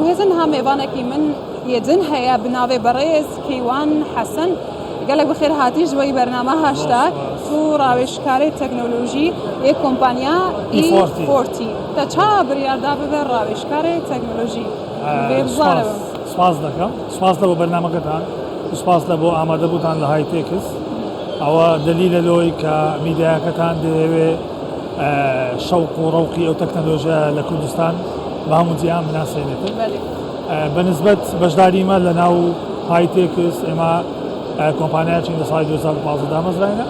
Guhêzin niha mêvanekî min yê din heye bi navê Berêz Keywan Hesen. Gelek bi xêr hatî ji wekî bername Hashtag tu rawêjkarê teknolojî yê kompanya E40. Te çawa biryar da bibe rawêjkarê teknolojî? Vê bizanibim. Spas دەکەم سپاس لە بۆ بەرنامەکەتان سپاس لە بۆ ئامادەبووتان لە هایتێکس ئەوە دەلیلە لۆی کە میدیاکەتان دەیەوێ شەوق و ڕەوقی ئەو تەکنەلۆژیا لە کوردستان بە هەموو جیهان بناسێنێتن. بە نسبەت بەشداری مە لە ناو هایتێکس ئێمە کۆمپانیاچین لە ساڵی 2015 دامەزراینە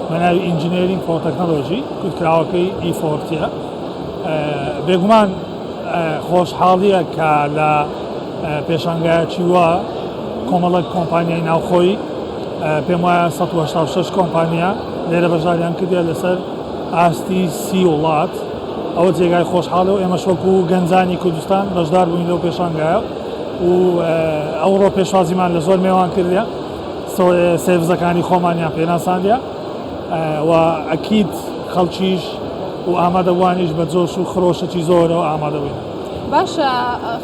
بە ناوی Engineering for Technology کورتکراوەکەی E4T بێگومان خۆشحاڵیە کە لە پێشانگایەکی وا کۆمەڵک کۆمپانیای ناوخۆی پێم وایە 186 کۆمپانیا لێرە بەشداریان کردیە لەسەر ئاستی سی وڵات، ئەوە جێگای خۆشحاڵە و ئێمەش وەکو گەنجانی کوردستان بەشدار بووین لەو پێشانگایە و ئەوڕۆ پێشوازیمان لە زۆر مێوان کردە سێڤزەکانی خۆمانیان پێناساندە و ئەکید خەڵکیش و ئامادەبووانیش بە جۆش و خرۆشەکی زۆرەوە ئامادە بووین. باشە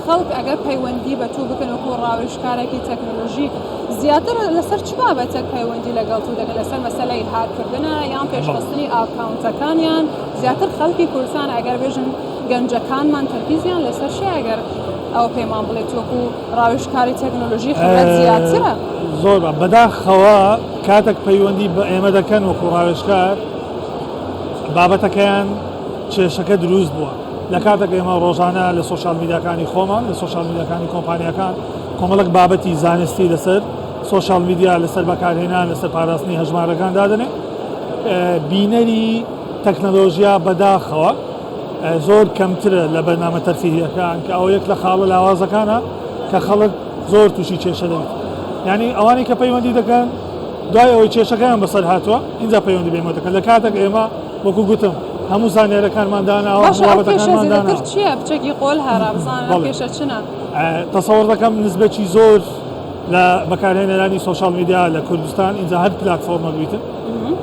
خەڵک ئەگەر پەیوەندی بە تۆ بکەن وەکو ڕاوێژکارێکی تەکنۆلۆژی زیاتر لەسەر چ بابەتێک پەیوەندی لەگەڵ تۆ دەکەن لەسەر مەسەلەی هاککردنە یان پێشخستنی ئاکاونتەکانیان زیاتر خەڵکی کوردستان ئەگەر بێژن گەنجەکانمان تەرکیزیان لەسەر چیە ئەگەر ئەوە پێمان بڵێت وەکو ڕاوێژکاری تەکنۆلۆژی خبرەت زیاترە؟ زۆر بە بەداخەوە کاتێک پەیوەندی بە ئێمە دەکەن وەکو ڕاوێژکار بابەتەکەیان کێشەکە دروست بووە لە کاتێک ئێمە ڕۆژانە لە سۆشیال میدیاکانی خۆمان لە سۆشیال میدیاکانی کۆمپانیاکان کۆمەڵک بابەتی زانستی لەسەر سۆشیال میدیا لەسەر بەکارهێنان لەسەر پاراستنی هەژمارەکان دادەنێ بینەری تەکنەلۆژیا بەداخەوە زۆر کەمترە لە بەرنامە تەرفیهیەکان کە ئەوە یەک لە خاڵە لاوازەکانە کە خەڵک زۆر تووشی کێشە دەبێت یعنی ئەوانەی کە پەیوەندی دەکەن دوای ئەوەی کێشەکەیان بەسەر هاتووە اینجا پەیوەندی بێمە دەکەن لە کاتێک ئێمە وەکو گوتم هەموو زانیارەکانمان داناوە باشە هەموو ئەو کێشە بابەتەکانمان زیاتر داناوە چییە بچەکی قۆل هەرا بزانە بەڵێ کێشە چنە؟ تەسەوڕ دەکەم نسبەکی زۆر لە بەکارهێنەرانی سۆشیال میدیا لە کوردستان ئینجا هەر پلاتفۆرمەک بیتن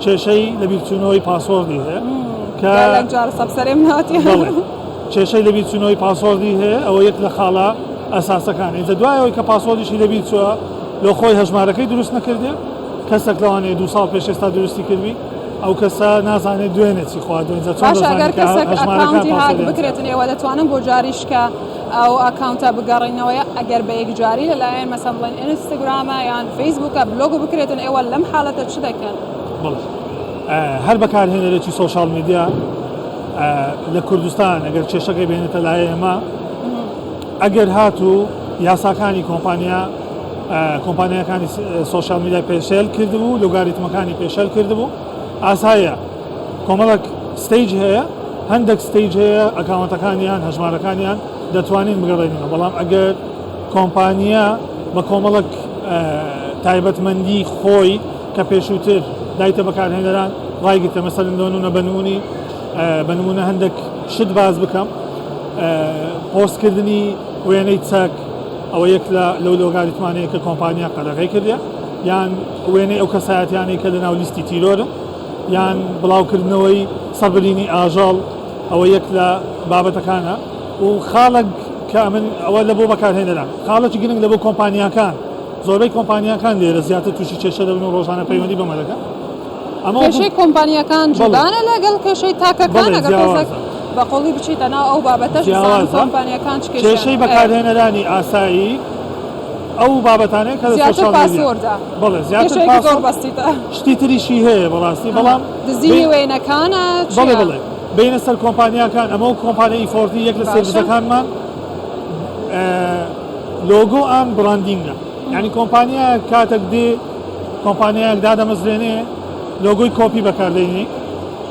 کێشەی لەبیرچوونەوەی پاسۆردی هەیە کە گەلەک جار سەبسەرێم ناتێ بەڵێ کێشەی لەبیرچوونەوەی پاسۆردی هەیە ئەوە یەک لە خاڵە ئەساسەکان ئینجا دوای ئەوەی کە پاسۆردیشی لەبیر چووە لۆ خۆی هەژمارەکەی دروست نەکردێ کەسێک لەوانەیە دوو ساڵ پێش ئێستا دروستی کردبی ئەو کەسە نازانێت دوێنێ چی خواردووە ئینجا چۆن باشە دەزانێت ئەگەر کە کەسێک هەژمارەکان ئەکاونتی هاک پاسۆردیان چییە بکرێتن ئێوە دەتوانن بۆ جاریشکە ئەو ئەکاونتە بگەڕینەوە ئەگەر بە یەکجاری لەلایەن مەسەن بڵێن ئینستاگرامە یان فەیسبووکە بلۆک بکرێتن ئێوە لەم حالەتە چ دەکەن؟ بەڵێ هەر بەکارهێنەرێکی سۆشیال میدیا لە کوردستان ئەگەر کێشەکەی بێنێتە لای ئێمە ئەگەر هاتوو یاساکانی کۆمپانیا کۆمپانیاکانی سۆشیال میدیای پێشێل کردبوو لۆگاریتمەکانی پێشێل کردبوو ئاسایە کۆمەڵک stage هەیە هەندێک stage هەیە ئەکاونتەکانیان هەژمارەکانیان دەتوانین بگەڕێنینەوە بەڵام ئەگەر کۆمپانیا بە کۆمەڵک تایبەتمەندی خۆی کە پێشووتر دایتە بەکارهێنەران ڕایگرتە مەسەلەن لۆنونە بەنمونی بە نمونە هەندێک شت باز بکەم پۆستکردنی وێنەی چەک ئەوە یەک لە لەو لۆگاریتمانەیە کە کۆمپانیا قەدەغەی کردە یان وێنەی ئەو کەسایەتیانەی کە لەناو لیستی تیرۆرن یان بڵاوکردنەوەی سەبرینی ئاژەڵ ئەوە یەک لە بابەتەکانە و خاڵک کە من ئەوە لە بۆ بەکارهێنەران خاڵێکی گرنگ لە بۆ کۆمپانیاکان زۆربەی کۆمپانیاکان لێرە زیاتر تووشی کێشە دەبن و ڕۆژانە پەیوەندی بەمە دەکەن ئەمە کێشەی کۆمپانیاکان جودانە لەگەڵ کێشەی تاکەکان ئەگەر تۆزێک بە قوڵی بچیتە ناو ئەو بابەتەش بزانم کۆمپانیاکان چ کێشەیان کێشەی بەکارهێنەرانی ئاسایی ئەو بابەتانەیە کە لە زیاتر سۆشیال میدیا پاسۆردە بەڵێ زیاتر کێشەیەکی زۆر پاسۆرد بەسیتە شتی تریشی هەیە بەڕاستی بەڵام دزینی وێنەکانە بەڵێ چییە؟ بەڵێ بینە سەر کۆمپانیاکان ئەمە و کۆمپانیا E4T یەک لە باشە سێرڤیسەکانمان logo and branding ە یعنی کۆمپانیا کاتێک دێ کۆمپانیایەک دادەمەزرێنێ لۆگۆی کۆپی بەکاردێنی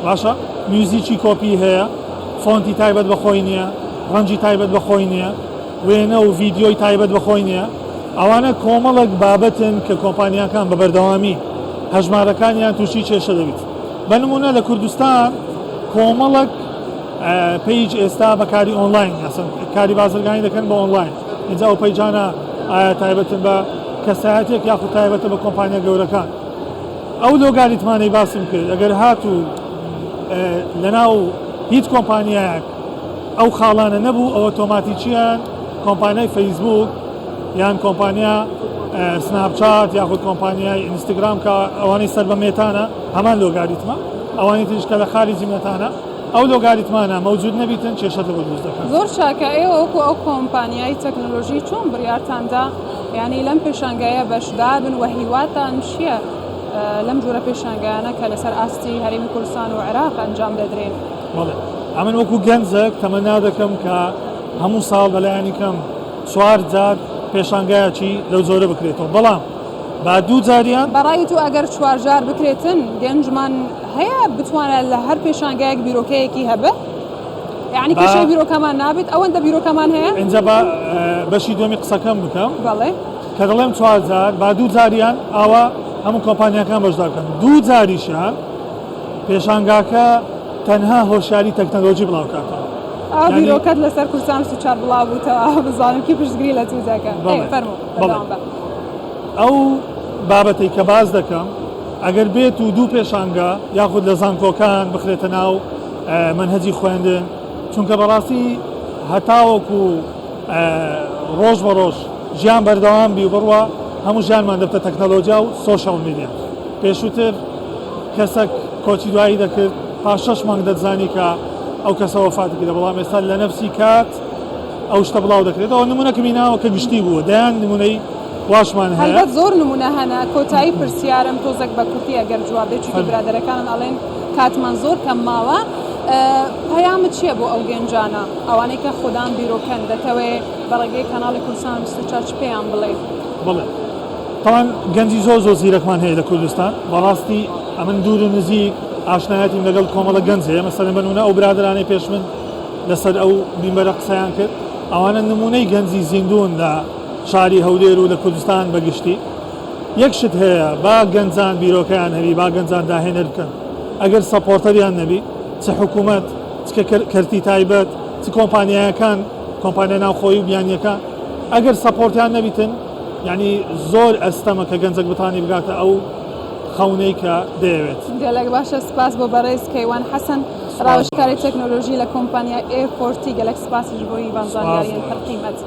باشە میوزیکی کۆپی هەیە فۆنتی تایبەت بە خۆی نییە ڕەنجی تایبەت بە خۆی نییە وێنە و ڤیدیۆی تایبەت بە خۆی نییە ئەوانە کۆمەڵێک بابەتن کە کۆمپانیاکان بە بەردەوامی هەژمارەکانیان تووشی کێشە دەبیت بە نمونە لە کوردستان کۆمەڵێک page ئێستا بە کاری ئۆنلاین ئەسن کاری بازرگانی دەکەن بە ئۆنلاین اینجا ئەو page انە ئایا تایبەتن بە کەسایەتێک یاخود تایبەتە بە کۆمپانیا گەورەکان ئەو لۆگاریتمانەی باسم کرد ئەگەر هاتوو لەناو هیچ کۆمپانیایەک ئەو خاڵانە نەبوو ئەوە تۆماتیکیان کۆمپانیای فەیسبووک یان کۆمپانیا سناپچات یاخود کۆمپانیای ئینستاگرام کە ئەوانەی سەر بە مێتانە هەمان لۆگاریتمە، ئەوانی تریش کە لە خاریجی مێتانە ئەو لۆگاریتمانە مەوجود نەبیتن کێشەت لەبۆ دروست دەکەن. زۆر چاکە، ئێوە وەکو ئەو کۆمپانیای تەکنۆلۆژی چۆن بڕیارتان دا یانی لەم پێشانگایە بەشدار بن و هیواتان چییە لەم جۆرە پێشانگایانە کە لەسەر ئاستی هەرێمی کوردستان و عێراق ئەنجام دەدرێن؟ بەڵێ ئەمن وەکو گەنجێک تەمەنا دەکەم کە هەموو ساڵ بەلایەنی کەم چوار جار پێشانگایەکی لەو جۆرە بکرێتەوە بەڵام با دوو جاریان. بەڕای تۆ ئەگەر چوار جار بکرێتن گەنجمان هەیە بتوانێت لە هەر پێشانگایەک بیرۆکەیەکی هەبێ؟ یعنی کێشەی بیرۆکەمان نابێت ئەوەندە بیرۆکەمان هەیە؟ ئینجا با بەشی دووەمی قسەکەم بکەم. بەڵێ. کە دەڵێم چوار جار با دوو جاریان ئاوا هەموو کۆمپانیاکان بەشدار بکەن دوو جاریشیان پێشانگاکە تەنها هۆشیاری تەکنەلۆژی بڵاوکاتەوە. ئەو بیرۆکەت لەسەر کوردستان 24 بڵاو بووتەوە بزانم کی پشتگیری لە تو دەکەن. فەرموو بەردەوام بە. ئەو بابەتەی کە باس دەکەم ئەگەر بێت و دوو پێشانگا یاخود لە زانکۆکان بخرێتە ناو مەنهەجی خوێندن چونکە بەڕاستی هەتاوەکو ڕۆژ بە ڕۆژ ژیان بەردەوام بی و بڕوا هەموو ژیانمان دەبتە تەکنەلۆجیا و سۆشیال میدیا پێشووتر کەسەک کۆچی دوایی دەکرد پاش شەش مانگ دەتزانی کە ئەو کەسە وەفاتی کردە بەڵام ئێستا لە نەفسی کات ئەو شتە بڵاو دەکرێتەوە نمونەکەمی ناوە کە گشتی بووە دەیان نمونەی واشمان هەیە. هەلبەت زۆر نمونە هەنە کۆتایی پرسیارم تۆزەک بە کورتی ئەگەر جواب دەی چونکە برادەرەکانم ئەڵێن کاتمان زۆر کەم ماوە پەیامت چیە بۆ ئەو گەنجانە ئەوانەی کە خودان بیرۆکەن دەتەوێ بە ڕێگەی کەناڵی کوردستان 24 چ پێیان بڵێی؟ بەڵێ تەوان گەنجی زۆر زۆر زیرەکمان هەیە لە کوردستان بەڕاستی ئەمن دوور و نزیک ئاشنایەتیم لەگەڵ کۆمەڵە گەنج هەیە مەسەلەن بەنمونە ئەو برادەرانەی پێش من لەسەر ئەو مینبەرە قسەیان کرد ئەوانە نمونەی گەنجی زیندوون لە شاری هەولێر و لە کوردستان بە گشتی یەک شت هەیە با گەنجان بیرۆکەیان هەبی با گەنجان داهێنەر بکەن ئەگەر supporter یان نەبی چ حکوومەت چ کەرتی تایبەت چ کۆمپانیایەکان کۆمپانیا ناوخۆیی و بیانیەکان ئەگەر support یان نەبیتن یعنی زۆر ئەستەمە کە گەنجەک بتانی بگاتە ئەو خەونەی کە دەیەوێت. گەلەک باشە سپاس بۆ بەڕێز کەیوان حەسەن ڕاوێژکاری تەکنۆلۆژی لە کۆمپانیای ئێ فۆرتی گەلەک سپاسیش بۆ هیوان زانیاریان پڕ قیمەت.